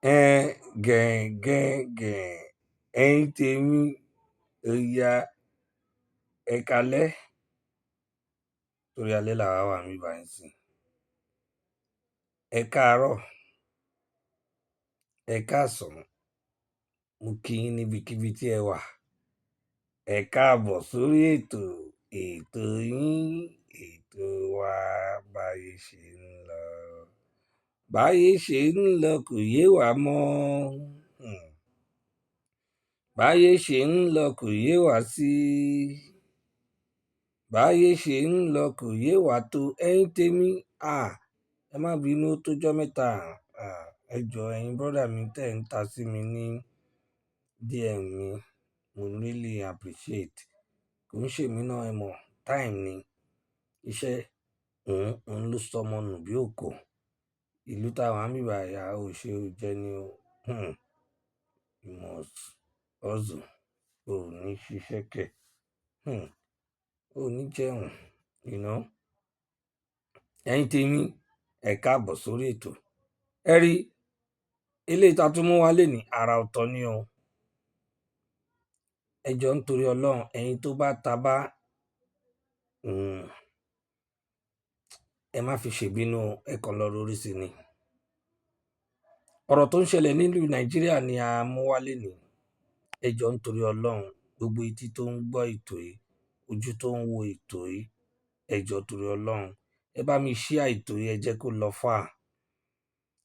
Ẹn gẹ̀ǹgẹ̀ǹgẹ̀, ẹ̀yin tèmi, ó yá, ẹ kalẹ́ torí alẹ́ làwa wà níbí báyìí ńsìnyí. Ẹ káàárọ̀, ẹ káàsán, mo kí yín níbikíbi tí ẹ wà. Ẹ káàbọ̀ sórí ètò, ètò yín, ètò wa báyé ṣe ń lọ. Báyé ṣe ń lọ kò yé wa mọ́. Báyé ṣe ń lọ kò yé wa sí. Báyé ṣe ń lọ kò yé wa tó. Ẹ̀yin tèmi, ẹ má bínú, ó tójọ́ mẹ́ta. Ẹ jọ̀ọ́ ẹ̀yin brother mi tẹ́ ń ta sí mi ní DM mi, mo really appreciate. Kò ń ṣe mí náà, ẹ mọ̀, time ni. Iṣẹ́ òun, òun ló sọmọ nù bí òkò. Ìlú tá wà níbí báyìí, a ò ṣe ó jẹ ní o. You must hustle. O ò ní ṣiṣẹ́ kẹ̀. O ò ní jẹun. Ẹ̀yin tèmi, ẹ káàbọ̀ sórí ètò. Ẹ rí, eléyìí tá tún mú wá lénìí, àrà ọ̀tọ̀ ni o. Ẹ jọ̀ọ́ nítorí Ọlọ́run, ẹ̀yin tó bá ta bá, ẹ má fi ṣèbínú o, ẹ kàn lọ rorí sí ni. Ọ̀rọ̀ tó ń ṣẹlẹ̀ nílùú Nàìjíríà ni a mú wá lénìí. Ẹ jọ̀ọ́ nítorí Ọlọ́run, gbogbo etí tó ń gbọ́ ètò yìí, ojú tó ń wo ètò yìí, ẹ jọ̀ọ́ torí Ọlọ́run, ẹ bá mi share ètò yìí, ẹ jẹ́ kó lọ far.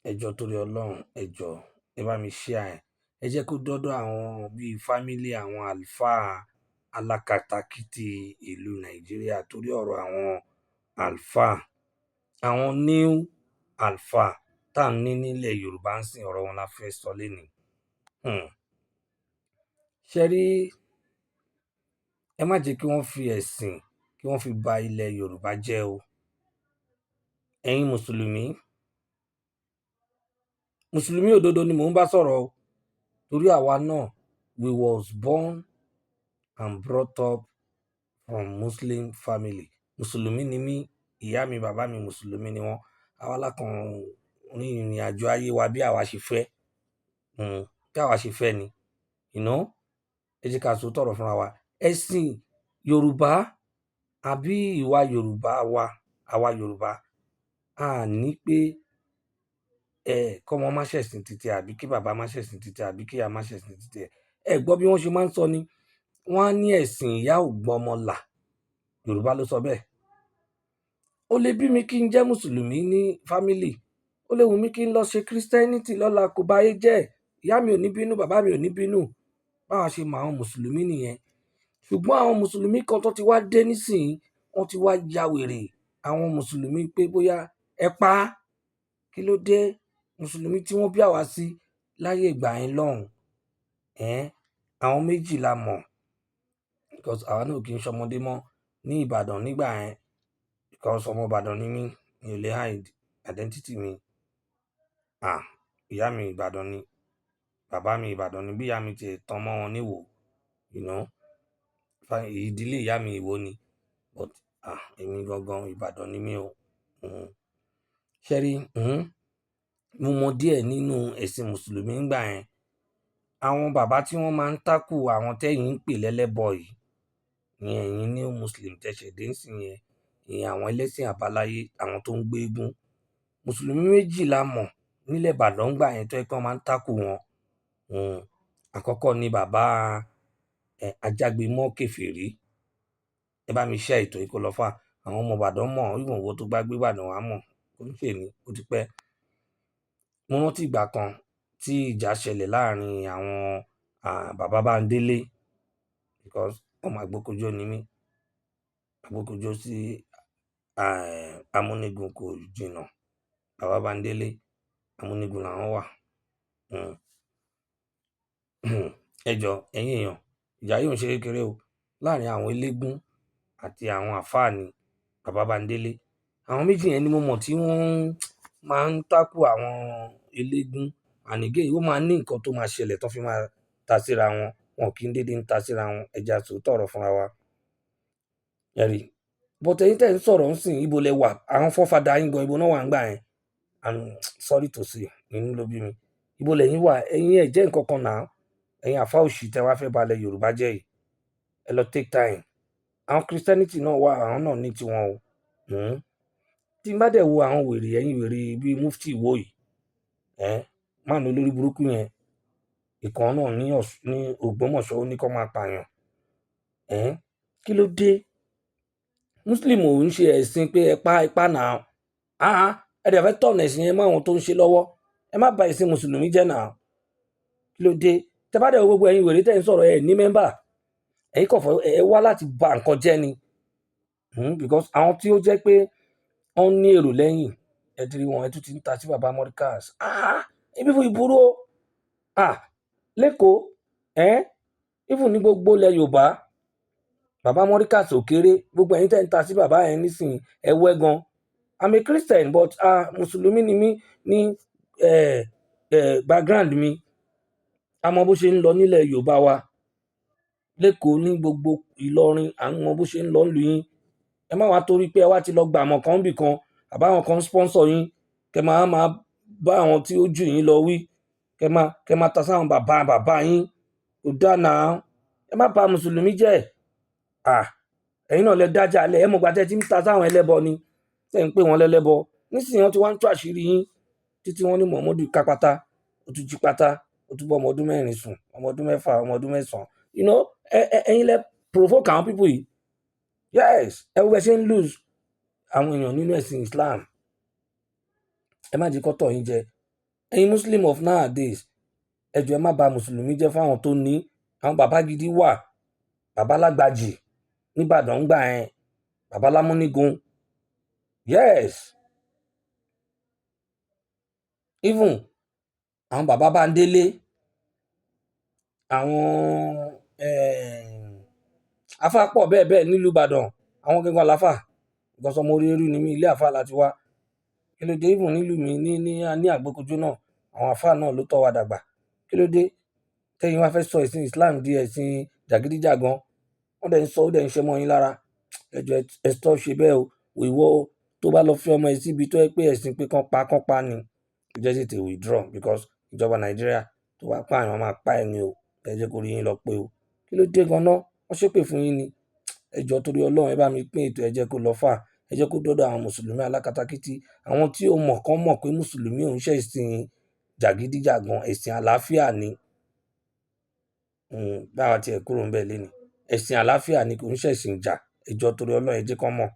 Ẹ jọ̀ọ́ torí Ọlọ́run, ẹ jọ̀ọ́, ẹ bá mi share ẹ̀. Ẹ jẹ́ kó dọ́dọ̀ àwọn bíi family àwọn àlùfáà alákatakítí ìlú Nàìjíríà torí ọ̀rọ̀ àwọn àlùfáà, àwọn new àlùfáà tá ń ní nílẹ̀ Yorùbá ń sìn, ọ̀rọ̀ wọn la fẹ́ sọ lénìí. Ṣé rí, ẹ má jẹ́ kí wọ́n fi ẹ̀sìn kí wọ́n fi ba ilẹ̀ Yorùbá jẹ́ o. Ẹ̀yin Mùsùlùmí, Mùsùlùmí òdodo ni mò ń bá sọ̀rọ̀ o. Torí àwa náà, we was born and brought up from Muslim family. Mùsùlùmí ni mí, ìyá mi, bàbá mi, Mùsùlùmí ni wọ́n. Àwa la kàn rin ìrìn àjò ayé wa bí àwa ṣe fẹ́. Bí àwa ṣe fẹ́ ni. Ẹ jẹ́ ká sọ òótọ́ ọ̀rọ̀ fúnra wa. Ẹ̀sìn Yorùbá àbí ìwà Yorùbá wa, àwa Yorùbá, a ní pé kọ́mọ má ṣẹ̀sìn titi ẹ̀ àbí kí bàbá má ṣẹ̀sìn titi ẹ̀ àbí kí ìyá má ṣẹ̀sìn titi ẹ̀. Ẹ gbọ́ bí wọ́n ṣe máa ń sọ ni. Wọ́n á ní ẹ̀sìn ìyá ò gbọ́mọ là. Yorùbá ló sọ bẹ́ẹ̀. Ó lè bí mi kí n jẹ́ Mùsùlùmí ní family. Ó lè wù mí kí n lọ ṣe Christianity lọ́la, kò bá ayé jẹ́. Ìyá mi ò ní bínú, bàbá mi ò ní bínú. Báwa ṣe mọ àwọn Mùsùlùmí nìyẹn. Ṣùgbọ́n àwọn Mùsùlùmí kan tó ti wá dé nísìnyí, wọ́n ti wá ya wèrè. Àwọn Mùsùlùmí pé bóyá ẹ pa á. Kí ló dé? Mùsùlùmí tí wọ́n bí àwa sí láyé ìgbà yẹn lọ́hùn. Àwọn méjì la mọ̀. Because àwa náà ò kí ń ṣọmọdé mọ́ ní Ìbàdàn nígbà yẹn. Because ọmọ Ìbàdàn ni mí, mi ò lè hide identity mi. Ìyá mi Ìbàdàn ni, bàbá mi Ìbàdàn ni, bí ìyá mi ti tán mọ́ wọn níwò. Ìdílé ìyá mi Ìwó ni. But èmi gangan Ìbàdàn ni mí o. Ṣé rí, mo mọ díẹ̀ nínú ẹ̀sìn Mùsùlùmí nígbà yẹn. Àwọn bàbá tí wọ́n máa ń tákù àwọn tẹ́yìn ń pè lẹ́lẹ́bọ yìí, ní ẹ̀yin new Muslim tẹ ṣẹ̀ dé nísìnyí yẹn, ìyẹn àwọn ẹlẹ́sìn àbáláyé, àwọn tó ń gbé eégún. Mùsùlùmí méjì la mọ̀ nílẹ̀ Ìbàdàn nígbà yẹn tó jẹ́ pé wọ́n máa ń tákù wọn. Àkọ́kọ́ ni bàbá, Ajágbe mọ́ kèfèrí. Ẹ bá mi share ètò yìí kó lọ far. Àwọn ọmọ Ìbàdàn mọ̀, even ìwọ tó bá gbé Ìbàdàn wá mọ̀. Kò ń ṣe èní, ó ti pẹ́. Mo rántí ìgbà kan tí ìjà ṣẹlẹ̀ láàrin àwọn, bàbá Bándélé because ọmọ Àgbókojó ni mí. Àgbókojó sí, Amúnígun kò jìnnà. Bàbá Bándélé, Amúnígun làwọn wà. Ẹ jọ, ẹ̀yin èèyàn, ìjà yìí ò ń ṣe kékeré o. Láàrin àwọn eléégún àti àwọn àlfáà ni bàbá Bándélé. Àwọn méjì yẹn ni mo mọ̀ tí wọ́n máa ń tákù àwọn eléégún. And again, ó máa ní nǹkan tó máa ṣẹlẹ̀ tó fi máa ta síra wọn. Wọn kì í dédé ń ta síra wọn. Ẹ jẹ́ á sọ òótọ́ ọ̀rọ̀ fúnra wa. Ẹ rí. But ẹ̀yin tẹ́ ń sọ̀rọ̀ ńsìn, ibo lẹ wà? Àwọn forefather yín gan, ibo náà wà nígbà yẹn? I'm sorry to say, inú ló bí mi. Ibo lẹ̀yin wà? Ẹ̀yin ẹ̀ jẹ́ nǹkan kan náà. Ẹ̀yin àfá òṣì tẹ wá fẹ́ ba ilẹ̀ Yorùbá jẹ́ yìí. Ẹ lọ take time. Àwọn Christianity náà wà, àwọn náà ní tiwọn o. Tí n bá dẹ̀ wo àwọn wèrè, ẹ̀yin wèrè bíi Mufti Ìwó yìí, man olórí burúkú yẹn, ìkan náà ní ní Ògbómọ̀ṣọ́, ó ní kó máa pààyàn. Kí ló dé? Muslim ò ń ṣe ẹ̀sìn pé ẹ pa, ẹ pa náà. Ah, ẹ dẹ̀ fẹ́ turn ẹ̀sìn yẹn mọ́ àwọn tó ń ṣe lọ́wọ́. Ẹ má ba ẹ̀sìn Mùsùlùmí jẹ́ náà. Kí ló dé? Tẹ bá dẹ̀ wo gbogbo ẹ̀yin wèrè tẹ́ ń sọ̀rọ̀, ẹ ní member. Ẹ̀yin kàn fẹ́ ẹ wá láti ba nǹkan jẹ́ ni. Because àwọn tí ó jẹ́ pé wọ́n ní èrò lẹ́yìn, ẹ ti rí wọn, ẹ tún ti ń ta sí bàbá Mọ́ríkàs. Ah, ibi fún ìburú o. Ah, l'Ékòó, even ní gbogbo ilẹ̀ Yorùbá, bàbá Mọ́ríkàs ò kéré. Gbogbo ẹ̀yin tẹ́ ń ta sí bàbá yẹn nísìnyí, ẹ wẹ́ gan. I'm a Christian, but ah, Mùsùlùmí ni mí ní background mi. A mọ bó ṣe ń lọ nílẹ̀ Yorùbá wa. L'Ékòó, ní gbogbo Ìlọrin, à ń mọ bó ṣe ń lọ nílùú yín. Ẹ má wá torí pé ẹ wá ti lọ gbà mọ̀ kan níbì kan, àbí àwọn kan sponsor yín, kẹ máa máa bá àwọn tí ó jù yín lọ wí. Kẹ máa ta sáwọn bàbá bàbá yín. Kò dáa now. Ẹ má ba Mùsùlùmí jẹ́. Ah, ẹ̀yin náà lẹ dájà lẹ̀. Ẹ mọ̀ ìgbà tí ẹ ti ń ta sáwọn ẹlẹ́bọ ni. Tẹ́ ń pè wọ́n lẹ́lẹ́bọ. Nísìnyí wọ́n ti wá ń tú àṣírí yín títí wọ́n ní Muhammadu ká pátá, ó tún jí pátá, ó tún bá ọmọ ọdún 4 sùn, ọmọ ọdún 6, ọmọ ọdún 9. You know, ẹ̀yin lẹ provoke àwọn people yìí. Yes, ẹ wo bẹ ṣe ń lose àwọn èèyàn nínú ẹ̀sìn Islam. Ẹ má jẹ́ kó tọ̀ yín jẹ. Ẹ̀yin Muslim of nowadays, ẹ jọ̀ọ́, ẹ má ba Mùsùlùmí jẹ́ fún àwọn tó ní. Àwọn bàbá gidi wà. Bàbá Lágbàjì níbàdàn ń gbà yẹn, bàbá Lámúnígun. Yes, even àwọn bàbá Bándélé, àwọn àfá pọ̀ bẹ́ẹ̀ bẹ́ẹ̀ nílùú Ìbàdàn. Àwọn gangan làáfà, because ọmọ orí eérú ni mí, ilé àfá láti wá. Kí ló dé? Even nílùú mi ní Àgbókojó náà, àwọn àfá náà ló tọ́ wa dàgbà. Kí ló dé tẹ́yin wá fẹ́ sọ ẹ̀sìn Islam di ẹ̀sìn jàgídíjàgan? Wọ́n dẹ̀ ń sọ, ó dẹ̀ ń ṣe mọ́ yín lára. Ẹ jọ̀ọ́, ẹ stop ṣe bẹ́ẹ̀ o. Ìwọ tó bá lọ fẹ́ ọmọ ẹ síbi tó jẹ́ pé ẹ̀sìn pé kán pa kán pa ni, ẹ jẹ́ tètè withdraw, because ìjọba Nàìjíríà, tó bá pààyàn, wọ́n máa pa ẹ́ ni o. Ẹ jẹ́ kó rí yín lọ pé o. Kí ló dé gan-an? Wọ́n ṣépè fún yín ni. Ẹ jọ̀ọ́, torí Ọlọ́run, ẹ bá mi pín ètò, ẹ jẹ́ kó lọ fà. Ẹ jẹ́ kó dọ́dọ̀ àwọn Mùsùlùmí alákatakítí. Àwọn tí ó mọ̀ kán mọ̀ pé Mùsùlùmí ò ń ṣe ẹ̀sìn jàgídíjàgan, ẹ̀sìn àlàáfíà ni. Báwa tí ẹ kúrò níbẹ̀ lénìí. Ẹ̀sìn àlàáfíà ni, kò ń ṣe ẹ̀sìn ìjà. Ẹ jọ̀ọ́, torí Ọlọ́run, ẹ jẹ́ kán mọ̀.